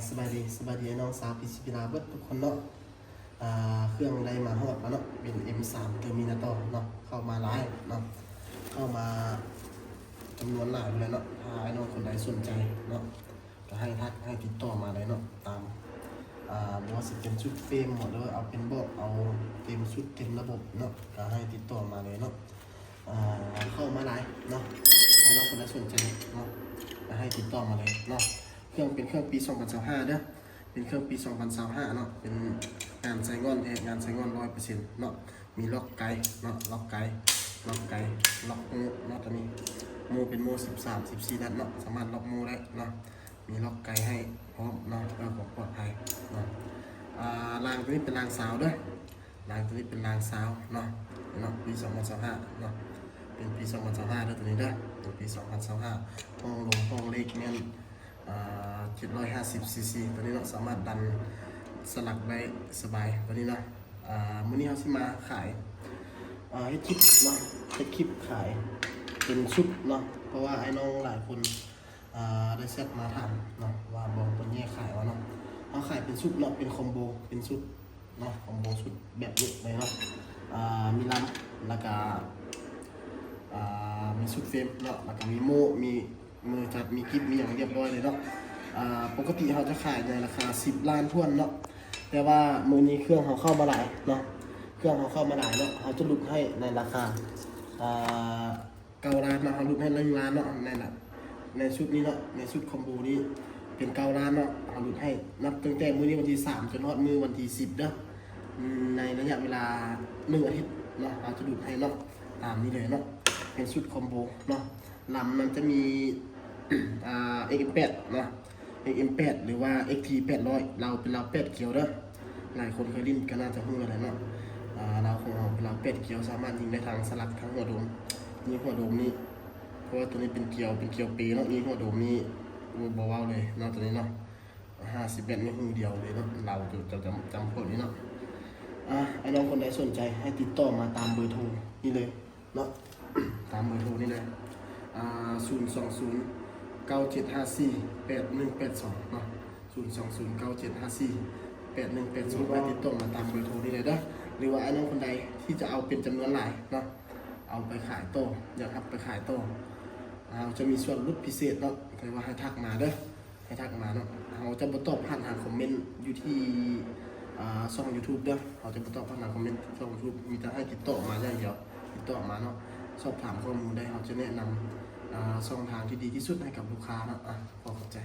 ສະບາຍດີ ສະບາຍດີ ອ້າຍນ້ອງຊາວພີຊີພີລາວເບິດທຸກຄົນເນາະ. ອ່າ ເຄື່ອງໄດ້ມາຮອດແລ້ວເນາະ ເປັນເອັມສາມເຕີມິນາຕໍເນາະ ເຂົ້າມາຫຼາຍເນາະ ເຂົ້າມາຈຳນວນຫຼາຍພຸ້ນແຫຼະເນາະ. ຖ້າອ້າຍນ້ອງຄົນໃດສົນໃຈເນາະ ກໍໃຫ້ທັກ ໃຫ້ຕິດຕໍ່ມາໄດ້ເນາະ ຕາມ ອ່າ ບໍ່ວ່າຊິເປັນຊຸດເຟຣມບໍ ຫຼືວ່າເອົາເປັນເບາະ ເອົາເຕັມຊຸດເຕັມລະບົບເນາະ ກໍໃຫ້ຕິດຕໍ່ມາເລີຍເນາະ. ອ່າ ເຂົ້າມາຫຼາຍເນາະ ອ້າຍນ້ອງຄົນໃດສົນໃຈເນາະ ກໍໃຫ້ຕິດຕໍ່ມາເລີຍເນາະ. ເຄື່ອງເປັນເຄື່ອງປີສອງພັນຊາວຫ້າເດີ ເປັນເຄື່ອງປີສອງພັນຊາວຫ້າເນາະ ເປັນງານໃສ່ງ່ອນແທ້ ງານໃສ່ງ່ອນຮ້ອຍເປີເຊັນເນາະ. ມີລັອກໄກເນາະ ລັອກໄກ ລັອກໄກ ລັອກໂມເນາະ ຕົວນີ້ໂມເປັນໂມສິບສາມ ສິບສີ່ນັດເນາະ ສາມາດລັອກໂມໄດ້ເນາະ. ມີລັອກໄກໃຫ້ພ້ອມເນາະ ເພື່ອຄວາມປອດໄພເນາະ. ອ່າ ລາງຕົວນີ້ເປັນລາງຊາວເດີ ລາງຕົວນີ້ເປັນລາງຊາວເນາະ ເນາະ ປີສອງພັນຊາວຫ້າເນາະ ເປັນປີສອງພັນຊາວຫ້າເດີ ຕົວນີ້ເດີ ເປັນປີສອງພັນຊາວຫ້າ. ຫ້ອງລົມ ຫ້ອງເລກແມ່ນ ອ່າ ເຈັດຮ້ອຍຫ້າສິບຊີຊີ ຕົວນີ້ເນາະ ສາມາດດັນສະຫຼັກໄດ້ສະບາຍ ຕົວນີ້ເນາະ. ອ່າ ມື້ນີ້ເຮົາຊິມາຂາຍ ອ່າ ເຮັດຄລິບເນາະ ເຮັດຄລິບຂາຍເປັນຊຸດເນາະ ເພາະວ່າອ້າຍນ້ອງຫຼາຍຄົນ ອ່າ ໄດ້ແຊັດມາຖາມເນາະ ວ່າບໍ່ເພິ່ນແຍກຂາຍວ່າເນາະ. ເຮົາຂາຍເປັນຊຸດເນາະ ເປັນຄອມໂບ ເປັນຊຸດເນາະ ຄອມໂບຊຸດແບບນີ້ເລີຍເນາະ. ອ່າ ມີລຳ ແລ້ວກະ ອ່າ ມີຊຸດເຟຣມເນາະ ແລ້ວກະມີໂມ່ ມີມືຈັບ ມີກິບ ມີຫຍັງຮຽບຮ້ອຍເລີຍເນາະ. ອ່າ ປົກກະຕິເຮົາຈະຂາຍໃນລາຄາສິບລ້ານຖ້ວນເນາະ ແຕ່ວ່າມື້ນີ້ເຄື່ອງເຮົາເຂົ້າມາຫຼາຍເນາະ ເຄື່ອງເຮົາເຂົ້າມາຫຼາຍເນາະ ເຮົາຈະຫຼຸດໃຫ້ໃນລາຄາ ອ່າ ເກົ້າລ້ານເນາະ ເຮົາຫຼຸດໃຫ້ໜຶ່ງລ້ານເນາະ ໃນ ໃນຊຸດນີ້ເນາະ ໃນຊຸດຄອມໂບນີ້ເປັນເກົ້າລ້ານເນາະ ເຮົາຫຼຸດໃຫ້ ນັບຕັ້ງແຕ່ມື້ນີ້ວັນທີສາມ ຈົນຮອດມື້ວັນທີສິບເດີ. ໃນໄລຍະເວລາໜຶ່ງອາທິດເນາະ ເຮົາຈະຫຼຸດໃຫ້ເນາະ ຕາມນີ້ເລີຍເນາະ ເປັນຊຸດຄອມໂບເນາະ. ລຳນັ້ນຈະມີ ອ່າ ເອັກເອັມແປດເນາະ ເອັກເອັມແປດ ຫຼືວ່າເອັກທີແປດຮ້ອຍ ລາວເປັນລາວແປດກຽວເດີ. ຫຼາຍຄົນເຄີຍຫຼິ້ນກໍໜ້າຈະຮູ້ແລ້ວແຫຼະເນາະ ອ່າ ລາວຂອງເຮົາເປັນລາວແປດກຽວ ສາມາດຍິງໄດ້ທາງສະຫຼັກ ທາງຫົວໂດມ ຍິງຫົວໂດມນີ້ ເພາະວ່າຕົວນີ້ເປັນກຽວ ເປັນກຽວເປເນາະ ຍິງຫົວໂດມນີ້ ໂອ້ ບໍ່ເວົ້າເລີຍເນາະ ຕົວນີ້ເນາະ ຫ້າສິບແມັດນີ້ຮູດຽວເລີຍເນາະ ລາວຈະ ຈະ ຈຳພວກນີ້ເນາະ. ອ່າ ອ້າຍນ້ອງຄົນໃດສົນໃຈໃຫ້ຕິດຕໍ່ມາຕາມເບີໂທນີ້ເລີຍ ເນາະ ຕາມເບີໂທນີ້ເລີຍ ອ່າ ສູນສອງສູນ ເກົ້າເຈັດຫ້າສີ່ ແປດໜຶ່ງແປດສອງ ເນາະ ສູນສອງສູນ ເກົ້າເຈັດຫ້າສີ່ ແປດໜຶ່ງແປດສອງ ໃຫ້ຕິດຕໍ່ມາຕາມເບີໂທນີ້ເລີຍເດີ. ຫຼືວ່າອ້າຍນ້ອງຄົນໃດທີ່ຈະເອົາເປັນຈຳນວນຫຼາຍເນາະ ເອົາໄປຂາຍຕໍ່ ຢາກຮັບໄປຂາຍຕໍ່ ເຮົາຈະມີສ່ວນຫຼຸດພິເສດເນາະ ແຕ່ວ່າໃຫ້ທັກມາເດີ ໃຫ້ທັກມາເນາະ ເຮົາຈະບໍ່ຕອບຜ່ານທາງຄອມເມັນຢູ່ທີ່ ອ່າ ຊ່ອງຢູທູບເດີ ເຮົາຈະບໍ່ຕອບຜ່ານທາງຄອມເມັນຊ່ອງຢູທູບ ມີແຕ່ໃຫ້ຕິດຕໍ່ມາຢ່າງດຽວ ຕິດຕໍ່ມາເນາະ ສອບຖາມຂໍ້ມູນໄດ້ ເຮົາຈະແນະນຳ ອ່າ ຊ່ອງທາງທີ່ດີທີ່ສຸດໃຫ້ກັບລູກຄ້າເນາະ. ຂໍຂອບໃຈ.